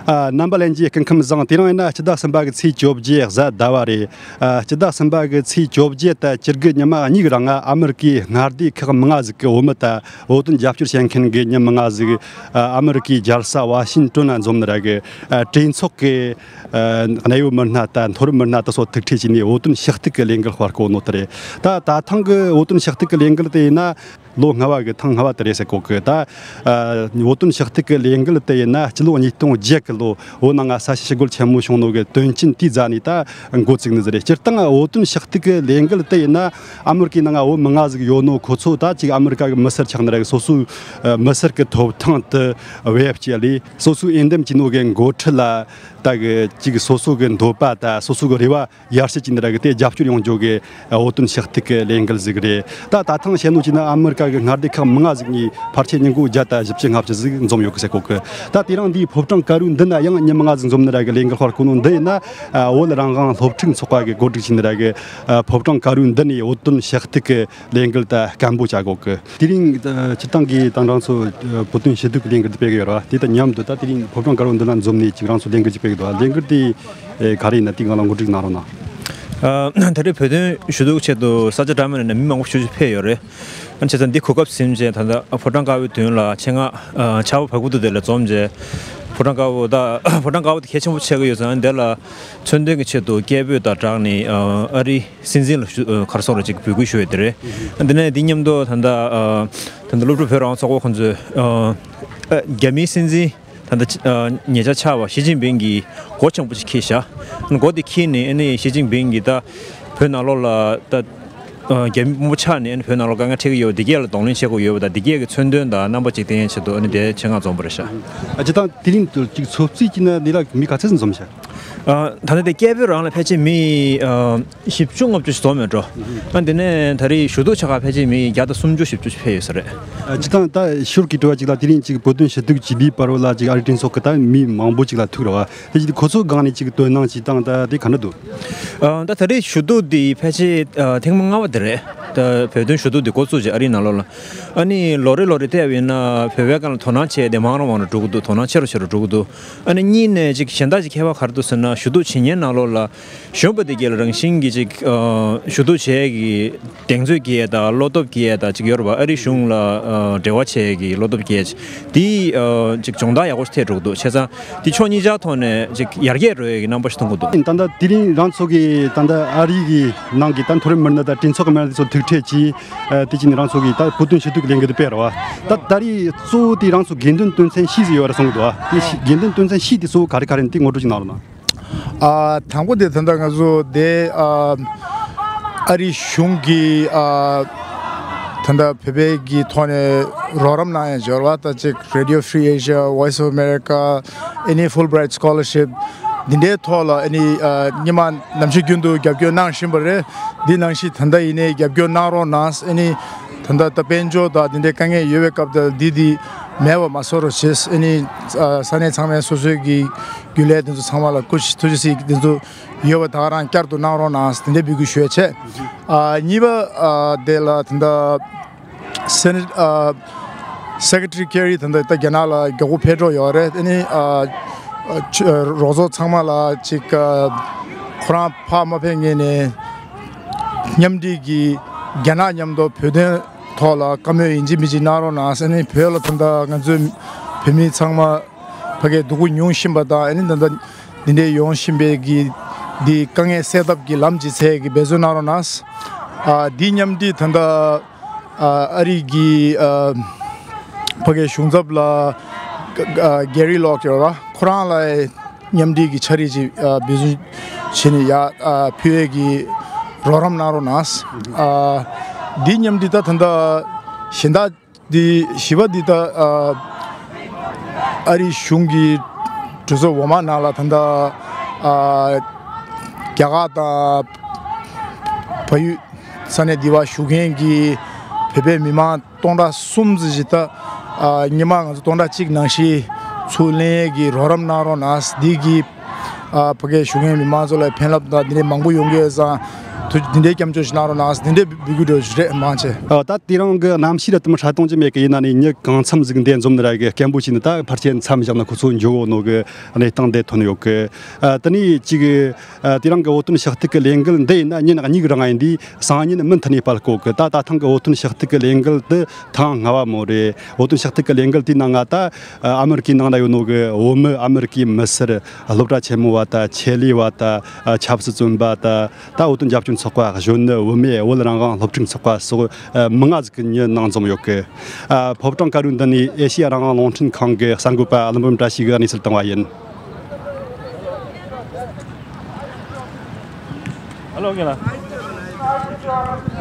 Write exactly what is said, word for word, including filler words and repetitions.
ཨ། རྣམ་པ་ལྷན་རྒྱས་སྐུ་ཁམས་བཟང་། དེ་རིང་ཡིན་ན་སྤྱི་ཟླ་གསུམ་པ་གི་ཚེས་བཅོ་བརྒྱད་གཟའ་ཟླ་བ་རེད། ཨ། སྤྱི་ཟླ་གསུམ་པ་གི་ཚེས་བཅོ་བརྒྱད་དང་བཅུ་དགུ་ཉི་མ་གཉིས་ཀྱི་རིང་ང་ཨ་མི་རི་ཀའི་མངའ་སྡེ་ཁག་མང་ང་ཟིག་གི་བོད་མི་དང་བོད་དོན་རྒྱབ་སྐྱོར་བྱེད་མཁན་གྱི་མི་མང་ང་ཟིག་ཨ། ཨ་མི་རི་ཀའི་རྒྱལ་ས་ཝ་ཤིང་ཏོན་ན་འཛོམས་ནི་ར་གི་ཨ། གྲོས་ཚོགས་ཀྱི་ཨ། གནད་ཡོད་མི་སྣ་དང་མཐོ་རིམ་མི་སྣ་དེ་ཚོ་ཐུག་འཕྲད་བྱས་ནས་བོད་དོན་ཕྱག་ཐིག་གི་ལས་འགུལ་སྤེལ་གོ་ནོ་དེ་རེད། ད་ད་ཐེངས་ཀྱི་བོད་དོན་ཕྱག་ཐིག་གི་ལས་འགུལ་དེ་ཡིན་ན། ལོ་ལྔ་བ་གི་ཐེངས་ལྔ་བ་དེ་རེད་ཟེར་གོ་གི། ད་ཨ། བོད་དོན་ཕྱག་ཐིག་གི་ལས་འགུལ་དེ་ཡིན་ན་སྤྱི་ལོ་ཉིས་སྟོང་བརྒྱད་གི་ལོ་བོད་ནང་ང་ས་བྱི་ཞི་རྒོལ་ཆེན་མོ་བྱུང་ནོ་གི་དོན་རྐྱེན་དེའི་རྗེས་ནས་ད་འགོ་བཙུགས་ནི་ཟིག་རེད། སྤྱིར་བཏང་བོད་དོན་ཕྱག་ཐིག་གི་ལས་འགུལ་དེ་ཡིན་ན་ཨ་མི་རི་ཀའི་ནང་ང་བོད་མི་མང་ང་ཟིག་ཡོད་ནོ་ཁོ་ཚོ་ད་ཅིག་ཨ་མི་རི་ཀ་གི་མི་སེར་ཆགས་ནི་ར་གི་སོ་སོའི་ཨ། མི་སེར་གི་ཐོབ་ཐང་དེ་བེད་སྤྱད་ལས་སོ་སོའི་འོས་འདེམས་བྱས་ནོ་གི་འགོ་ཁྲིད་ལ་ད་གི་ཅིག་སོ་སོ་གི་འདོད་པ་དང་སོ་སོ་གི་རེ་བ་ཡར་ཞུ་བྱས་ནི་ར་གི་དེ་རྒྱབ་སྐྱོར་ཡོང་རྒྱུ་གི་བོད་དོན་ཕྱག་ཐིག་གི་ལས་འགུལ་ཟིག་རེད། ད་ད་ཐེངས་བཤད་ནོ་བྱས་ན་ཨ་མི་རི་ཀ་གི་མངའ་སྡེ་ཁག་མང་ང་ཟིག་ནས་ཕལ་ཆེར་མི་མགོ་བརྒྱ་དང་བཞི་བཅུ་ལྔ་བཅུ་ཟིག་འཛོམས་ཡོད་གི་ཟེར་གོ་གི། ད་དེ་རིང་འདིའི་ཕོ་བྲང་དཀར་པོའི་མདུན་ན་ཡང་མི་མང་ང་ཟིག་འཛོམས་ནི་ར་གི་ལས་འགུལ་སྤེལ་གོ་ནོ་འདི་ཡིན་ན། ཨ། བོད་རང་དབང་སློབ་ཕྲུག་ཚོགས་པ་གི་གོ་སྒྲིག་བྱས་ནི་ར་གི་ཨ། ཕོ་བྲང་དཀར་པོའི་མདུན་ནས་བོད་དོན་ཕྱག་ཐིག་གི་ལས་འགུལ་ད་སྐད་འབོད་བྱ་གོ་གི། དེ་རིང་ཨ། སྤྱིར་བཏང་གི་ད་རང་ཚོ་ཨ། བོད་དོན་ཞུ་གཏུག་གི་ལས་འགུལ་དེ་སྤེལ་གི་ཡོད་ར། དེ་དང་མཉམ་དུ་ད་དེ་རིང་ཕོ་བྲང་དཀར་པོའི་མདུན་ལ་འཛོམས་ནས་ཅིག་རང་ཚོ་ལས་འགུལ་ཅིག་སྤེལ་གི་འདུག། ལས་འགུལ་དེ་ཨ། ག་རེ་ཡིན་ན་དེ་སྒང་ལ་ངོ་སྤྲོད་གནང་རོགས་གནང་། ཨ། ད་རེས་བོད་དོན་ཞུ་གཏུག་ཆེད་དུ་ས་ཆ་འདྲ་མིན་ནས་མི་མང་པོ་ཞེ་པོ་ཅིག་ཕེབས་ཡོད་རེད། ཨ་ནི་བྱས་ཙང་འདི་གོ་སྐབས་ཟིན་རྗེས་ད་ལྟ་ཕོ་བྲང་དཀར་པོའི་མདུན་ལ་ཆེད་མངགས་ཨ། ཕྱག་དཔེ་བར་སྐོར་དུ་དེ་ལ་འཛོམས་རྗེས་ཕོ་བྲང་དཀར་པོ་ད་ཕོ་བྲང་དཀར་པོ་དེ་གལ་ཆེན་པོ་ཆགས་ཀྱི་ཡོད་ཙང་འདི་ལ་མཚོན་དོན་གྱི་ཆེད་དུ་སྐད་འབོད་དང་སྦྲགས་ནས་ཨ། ཨ་རིའི་སྲིད་འཛིན་ལ་ཞུ་ཨ། ག་རེ་ཟེར་དགོས་རེད། ཅིག་འབོད་སྐུལ་ཞུ་ཡས་དེ་རེད། འདི་ནས་འདི་མཉམ་དུ་ད་ལྟ་ཨ། ད་ལྟ་སློབ་ཕྲུག་བོད་རང་དབང་ཚོགས་པ་ཁོང་ཚོས་ཨ། ཨ། རྒྱ་མིའི་སྲིད་འཛིན་ད་ལྟ་ཨ། ཉེ་ཆར་ཆགས་པ་ཞི་ཅིན་ཕིང་གིས་སྒོ་ཆེན་པོ་ཅིག་ཕྱེས་ཤག། སྒོ་དེ་ཕྱེས་ནས་ཨ་ནི་ཞི་ཅིན་ཕིང་གིས་ད་བོད་ནང་ལོགས་ལ་ད་ཨ། རྒྱ་མི་དཔོན་པོ་ཆགས་ནས་ཨ་ནི་བོད་ནང་ལོགས་དཀའ་ངལ་འཕྲད་ཀྱི་ཡོད་པ་འདི་གས་ལ་གདོང་ལེན་བྱེད་དགོས་ཡོད་པ་དང་འདི་གས་ཀྱི་མཚོན་དོན་དང་རྣམ་པ་ཅིག་བསྟན་ཡས་ཆེད་དུ་ཨ་ནི་དེ་ཆེད་མངགས་འཛོམས་པ་རེད་ཤག། ཨ། སྤྱིར་བཏང་དེ་རིང་དུ་ཅིག་ཚོད་རྩིས་བྱས་ན་འདི་ལ་མི་ག་ཚོད་ཙམ་འཛོམས་ཤག། ཨ། ད་ལྟ་དེ་སྐད་འབོད་རང་ལ་ཕལ་ཆེར་མི་ཨ། བཞི་བཅུ་ལྔ་བཅུ་ཞིག་འཛོམས་ཡོད་འགྲོ། ཨ། དེ་ནས་ད་རེས་ཞུ་གཏུག་བྱེད་ག་ཕལ་ཆེར་མི་བརྒྱ་དང་སུམ་ཅུ་བཞི་བཅུ་ཞིག་ཕེབས་ཡོད་ས་རེད། ཨ། སྤྱིར་བཏང་ད་ཞོར་གྱི་དྲི་བ་ཅིག་ལ་དེ་རིང་ཅིག་བོད་དོན་ཞུ་གཏུག་བྱེད་པའི་བར་བ་ལ་ཅིག་ཨ་རིའི་གྲོས་ཚོགས་ཀྱི་ད་མི་མང་པོ་ཅིག་ལ་ཐུག་རེད་བ། དེ་ཅིག་ཁོ་ཚོའི་སྒང་ནས་ཅིག་དོ་སྣང་ཅིག་བཏང་ད་དེ་ག་འདྲ་འདུག། ཨ། ད་ད་རེས་ཞུ་གཏུག་འདི་ཕལ་ཆེར་ཨ། ཐེངས་མ་ལྔ་པ་དེ་རེད། ད་བོད་དོན་ཞུ་གཏུག་འདི་འགོ་བཙུགས་རྗེས་ཨ་རིའི་ནང་ལོགས་ལ། ཨ་ནི་ལོ་རེ་ལོ་རེ་བལྟས་པ་ཡིན་ན་བོད་པའི་སྒང་ལ་དོ་སྣང་བྱས་ཏེ་མང་རུ་མང་རུ་འགྲོ་གི་འདུག། དོ་སྣང་ཆེ་རུ་ཆེ་རུ་འགྲོ་གི་འདུག། ཨ་ནི་གཉིས་ནས་ཅིག་གཞན་དག་ཅིག་ཁྱད་པར་ག་རེ་འདུག་ཟེར་ན་ཞུ་གཏུག་བྱེད་མཁན་ནང་ལོགས་ལ་གཞོན་པ་དེ་གས་ལ་རང་བཞིན་གྱིས་ཅིག་ཨ། ཞུ་གཏུག་བྱེད་ཀྱི་གདེང་ཚོད་སྐྱེ་ཡས་དང་བློ་སྟོབས་སྐྱེ་ཡས་དང་ཅིག་ཡོད་རེད་པ། ཨ་རི་གཞུང་ལ་ཨ། འབྲེལ་བ་བྱེད་ཀྱི་བློ་སྟོབས་སྐྱེ་ཡས་དེ་ཨ། ཅིག་སྦྱོང་བརྡར་ཡག་པོ་ཞིག་ཐེབས་འགྲོ་གི་འདུག། བྱས་ཙང་དེ་ཕྱོགས་གཉིས་ཆ་ཐོག་ནས་ཅིག་ཡར་རྒྱས་འགྲོ་ཡས་ཀྱི་རྣམ་པ་ཞིག་མཐོང་གི་འདུག། ད་ལྟ་དེ་རིང་རང་ཚོ་གི་ད་ལྟ་ཨ་རི་གི་ནང་གི་ད་མཐོ་རིམ་མི་སྣ་དང་གྲོས་ཚོགས་ཀྱི་མི་སྣ་དེ་ཚོ་ཐུག་འཕྲད་ཀྱིས་ཨ། དེ་བྱས་ནས་རང་ཚོ་གི་ད་བོད་དོན་ཞུ་གཏུག་གི་ལས་འགུལ་དེ་སྤེལ་རེད་བ། ད་ད་རེས་གཙོ་བོ་དེ་རང་ཚོ་དགོས་འདུན་དོན་ཚན་བཞི་ཟིག་ཡོད་རེད་གསུང་གི་འདུག་བ། དེ་བཞི་དགོས་འདུན་དོན་ཚན་བཞི་དེ་གཙོ་བོ་ག་རེ་ག་རེ་ཡིན་དེ་ངོ་སྤྲོད་ཅིག་གནང་རོགས་གནང་། ཨ། དང་པོ་དེ་ད་ལྟ་ང་ཚོ་དེ་ཨ། ཨ་རི་གཞུང་གིས་ཨ། ད་ལྟ་བོད་པའི་གི་ཐོག་ནས་རོགས་རམ་གནང་ཡས་འབྱོར་བ་ད་ཅིག་Radio Free Asia, Voice of America, ཨ་ནི་Fulbright Scholarship འདི་འདྲའི་ཐོག་ལ་ཨ་ནི་ཨ། སྔོན་མ་ནམ་ཞིག་རྒྱུན་དུ་རྒྱབ་སྐྱོར་གནང་བཞིན་པ་རེད། འདི་ནང་བཞིན་ད་ལྟ་ཡིན་ནའི་རྒྱབ་སྐྱོར་གནང་རོགས་གནང་། ཨ་ནི་ད་ལྟ་ད་དཔལ་འབྱོར་དང་འདི་འདྲའི་དཀའ་ངལ་ཡོད་པའི་སྐབས་དེར་འདི་འདི་མེད་པ་མ་བཟོ་རོགས་བྱེད། ཨ་ནི་ཨ། ས་གནས་ཚང་མས་སོ་སོའི་གི་རྒྱུན་ལས་དེ་ཚོ་ཚང་མ་ལ་སྐུ་མཁྱེན་ཐུགས་རྗེ་གཟིགས་དེ་ཚོ་ཡོད་པ་ད་ག་རང་བསྐྱར་དུ་གནང་རོགས་གནང་ཟེར་དེ་འདྲའི་འབོད་སྐུལ་ཞུ་ཡས་བྱས། ཨ། གཉིས་པ་ཨ། དེ་ལ་ད་ལྟ་སེ་ནེ་ཊི་ཨ། སེ་ཀེ་ཊ་རི་ཀེ་རི་ད་ལྟ་ད་རྒྱ་ནག་ལ་མགྱོགས་པོ་ཕེབས་འགྲོ་ཡོད་རེད། ཨ་ནི་ཨ། ཨ། ཆ་རོགས་ཚོགས་ཚང་མ་ལ་ཅིག་ཨ། ཁོ་རང་ཕར་མ་ཕེབས་སྔོན་ནས་མཉམ་འབྲེལ་གྱིས་རྒྱ་ནག་མཉམ་དུ་བོད་དོན་ཐོག་ལ་བཀའ་མོལ་ཡིན་གཅིག་མིན་གཅིག་གནང་རོགས་གནང་ཟེར། ཨ་ནི་བོད་ལ་ད་ལྟ་ང་ཚོའི་བོད་མི་ཚང་མ་ཕ་གིར་སྡུག་པོ་མྱོང་བཞིན་པ་དང་། ཨ་ནི་ད་ལྟ་འདི་འདྲའི་ཡོང་བཞིན་པའི་གི་འདི་དཀའ་ངལ་སེལ་ཐབས་ཀྱི་ལམ་ཅིག་འཚོལ་གྱི་འབད་བརྩོན་གནང་རོགས་གནང་། ཨ། འདི་མཉམ་འབྲེལ་ད་ལྟ་ཨ། ཨ་རི་གི་ཨ། ཕ་གིའི་གཞུང་ཚབ་ལ་ཨ། གེ་རི་ལོག་ཡོད་ར། ཁོ་རང་ལ་མཉམ་འབྲེལ་གྱི་ཕྱག་བྲིས་ཅིག་ཨ། འབད་བརྩོན་བྱས་ནས་ཡར་ཨ། ཕུལ་ཡས་ཀྱི་རོགས་རམ་གནང་རོགས་གནང་། ཨ། འདི་མཉམ་འབྲེལ་ད་ད་ལྟ་གཞན་དག་འདི་བཞི་པ་འདི་ད་ཨ། ཨ་རིའི་གཞུང་གི་གྲོས་ཚོགས་འོག་མ་ནང་ལ་ད་ལྟ་ཨ། རྒྱ་གར་དང་བལ་ཡུལ་ས་གནས་འདི་བ་བཞུགས་མཁན་གྱི་བོད་པའི་མི་མང་སྟོང་ཕྲག་གསུམ་ཙམ་ཞིག་ད་ཨ། སྔོན་མ་ང་ཚོ་སྟོང་ཕྲག་གཅིག་ནང་བཞིན་ཚུར་ལེན་ཡས་ཀྱི་རོགས་རམ་གནང་རོགས་གནང་། འདི་གི་ཨ། ཕ་གིའི་བཞུགས་མཁན་མི་མང་ཚོ་ལ་ཕན་རླབས་དང་འདི་འདྲའི་མང་པོ་ཡོང་གི་ཡོད་ཙང་། འདི་འདྲའི་སྐྱབས་བཅོལ་ཞིག་གནང་རོགས་གནང་། འདི་འདྲའི་འབོད་སྐུལ་འགྲོ་རེད། མང་ཆེ། ཨ། ད་དེ་རིང་གི་གནམ་གཤིས་ར་དུ་མ་ཧྲ་ཏོང་ཅི་མེད་གི། ཡིན་ན་ནི་མྱི་གང་འཚམ་ཟིག་འདི་འཛོམས་ནི་ར་གི། སྐད་འབོད་བྱས་ནི་ད་ཕལ་ཆེར་མཚམས་བཞག་ན་ཁོ་ཚོ་འགྱོ་གོ་ནོ་གི་གནས་སྟངས་འདི་ཐོན་ཡོད་གི། ཨ། དེ་ནས་ཅིག་ཨ། དེ་རིང་གི་བོད་དོན་ཞུ་གཏུག་གི་ལས་འགུལ་འདི་ཡིན་ན་ཉིན་གཉིས་རིང་ཡིན་དུས་སང་ཉིན་མུ་མཐུད་ནས་སྤེལ་གོ་གི། ད་ད་ཐེངས་གི་བོད་དོན་ཞུ་གཏུག་གི་ལས་འགུལ་འདི་ཐེངས་ལྔ་བ་མོ་རེད། བོད་དོན་ཞུ་གཏུག་གི་ལས་འགུལ་དེའི་ནང་ང་ད་ཨ་མི་རི་ཀའི་ནང་ན་ཡོད་ནོ་གི་བོད་མི། ཨ་མི་རི་ཀའི་མི་སེར། སློབ་གྲྭ་ཆེན་མོ་བ་དང་། ཆེད་ལས་བ་དང་། ཨ། ཆབ་སྲིད་བཙོན་པ་དང་། ད་བོད་དོན་རྒྱབ་སྐྱོར་ཚོགས་པ། གཞོན་ནུ། བུད་མེད། བོད་རང་དབང་སློབ་ཕྲུག་ཚོགས་པ་སོགས། ཨ། མི་ལྔ་ཟིག་གི་མྱི་ནང་འཛོམས་ཡོད་གི། ཨ། ཕོ་བྲང་དཀར་པོའི་མདུན་ནས་ཨེ་ཤེ་ཡ་རང་དབང་རླུང་འཕྲིན་ཁང་གི་གསར་འགོད་པ་ཀླུ་འབུམ་བཀྲ་ཤིས་གིས་གནས་ཚུལ་བཏང་བ་ཡིན། ཨ་ལོ། ངེས་ལ།